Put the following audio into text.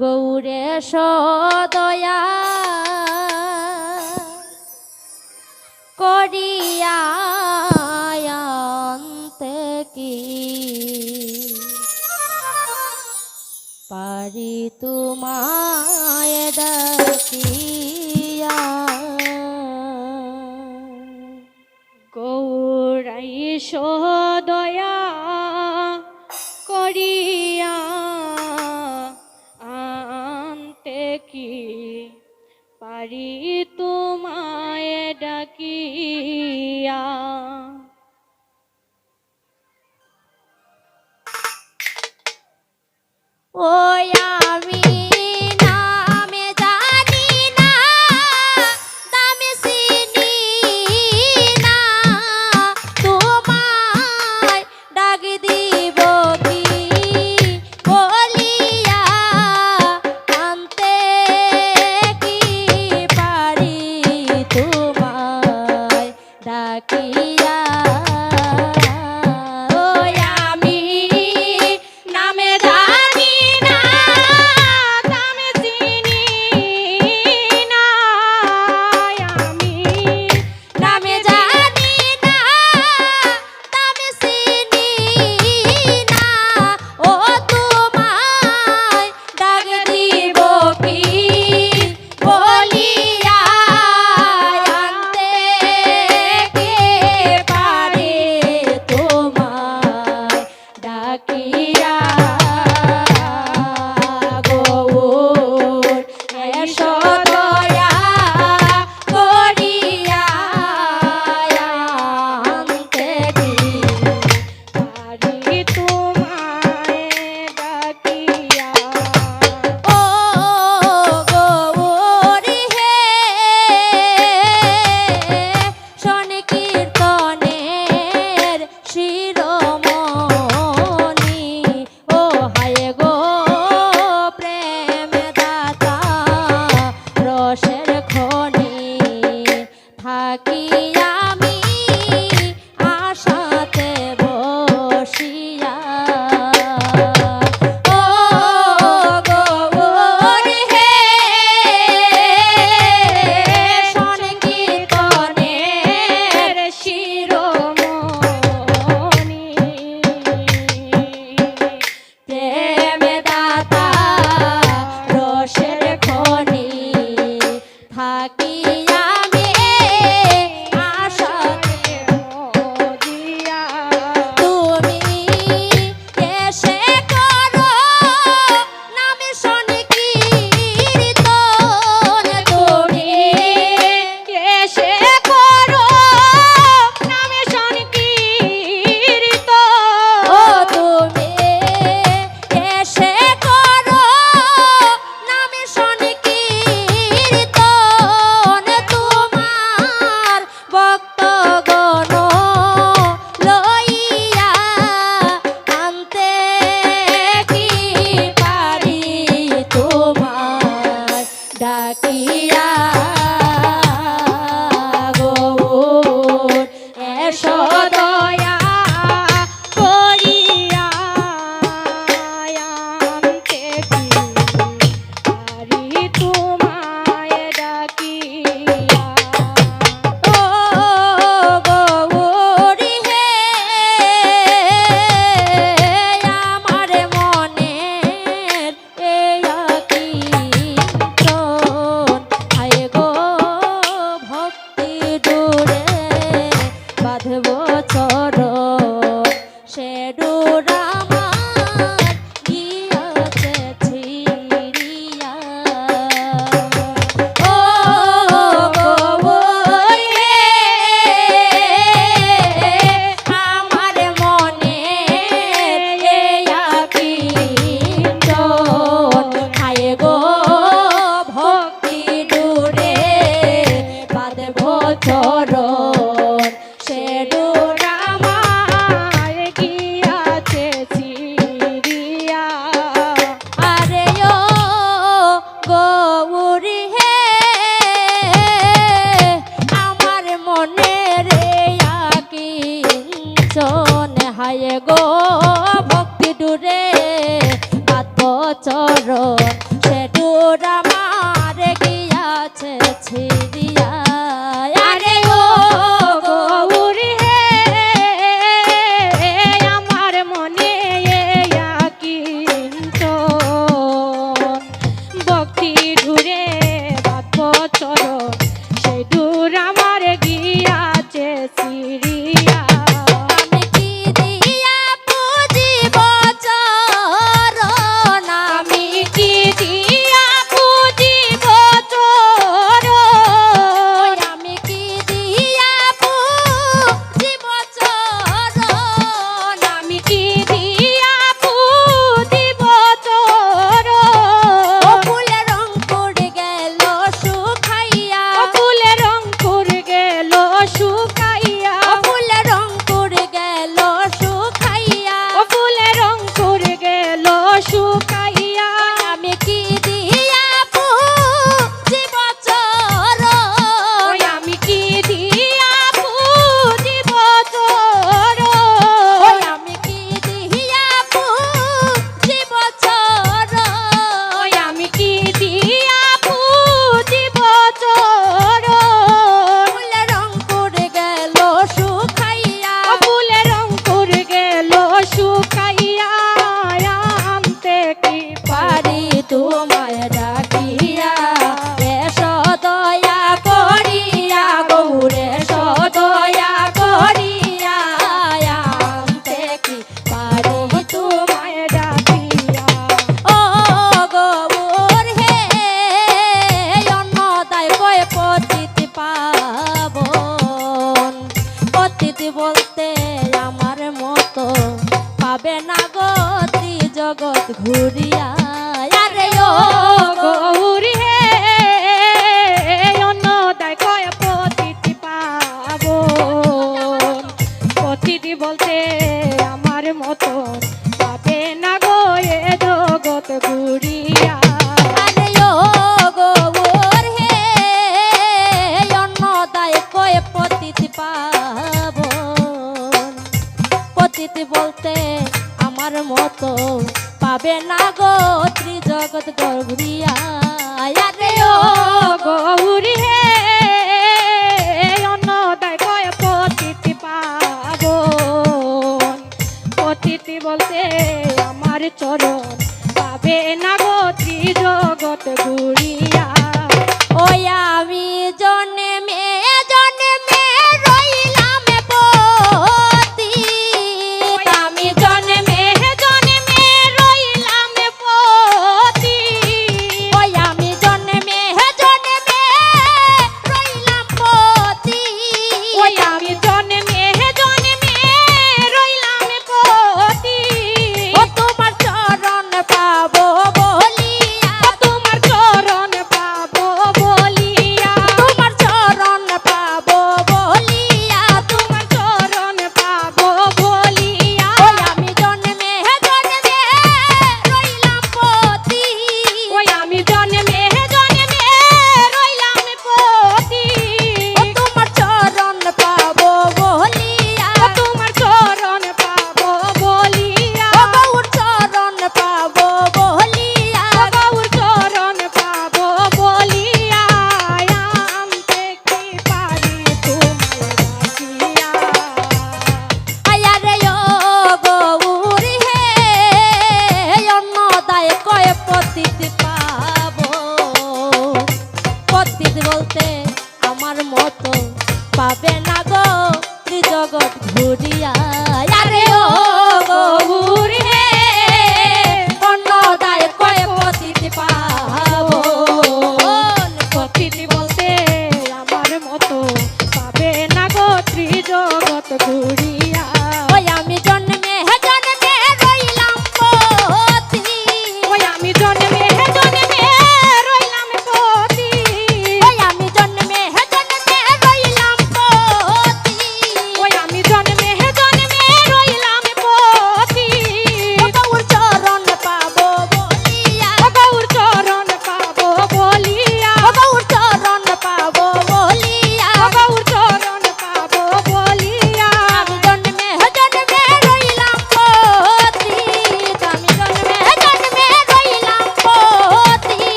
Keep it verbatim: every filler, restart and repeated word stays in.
গৌরেশ দয়া করিয়া আনতে কি পারি তোমায় ডাকিয়া। গৌরেশ দয়া করিয়া আনতে কি পারি তোমায় ডাকিয়া। ওই আমি নামে জানি না, দামে চিনি না, তোমায় ডাক দিব কি বলিয়া, আনতে কি তোমায় ডাকিয়া, এসো দয়া করিয়া, গৌর এসো দয়া করিয়া, আনতে কি পারি তোমায় ডাকিয়া। ও গৌর হে, অন্নদায় কয় পতিত পাবন। পতিত বলতে আমার মতো পাবে না গো ত্রিজগৎ ঘুরিয়া। আরে ও গৌর হে, অন্নদায় কয় পতিত পাবন। পতিত বলতে আমার মতো পাবে না গো এ জগৎ ঘুরিয়া। আরে ও গৌর হে, অন্নদায় কয় পতিত পাবন। পতিত বলতে আমার মতো পাবে না গো ত্রিজগৎ ঘুরিয়া। আরে ও গৌর হে, অন্নদায় কয় পতিত পাবন। পতিত বলতে আমার চরণ পাবে না গো ত্রিজগৎ ঘুরিয়া। ওই আমি জন্মে জন্মে রইলাম পতিত। ওই আমি জন্মে জন্মে রইলাম পতিত। ওই আমি জন্মে জন্মে রইলাম পতিত। ওই আমি জন্মে জন্মে রইলাম পতিত। ও তোমার চরণ পাবো বলিয়া। ও তোমার চরণ পাবো বলিয়া। তোমার চরণ পাবো বলিয়া। তোমার চরণ পাবো বলিয়া। ওই আমি জন্মে জন্মে রইলাম পতিত। ওই আমি জন্মে জন্মে রইলাম পতিত। ও তোমার চরণ পাবো বলিয়া। ও তোমার চরণ পাবো বলিয়া। ও গৌর চরণ পাবো বলিয়া। ও গৌর চরণ পাবো বলিয়া। আনতে কি পারি তোমায় ডাকিয়া। আয়ারে ও গৌর হে, অন্নদায় কয় পতিত পাবো। পতিত বলতে আমার মতো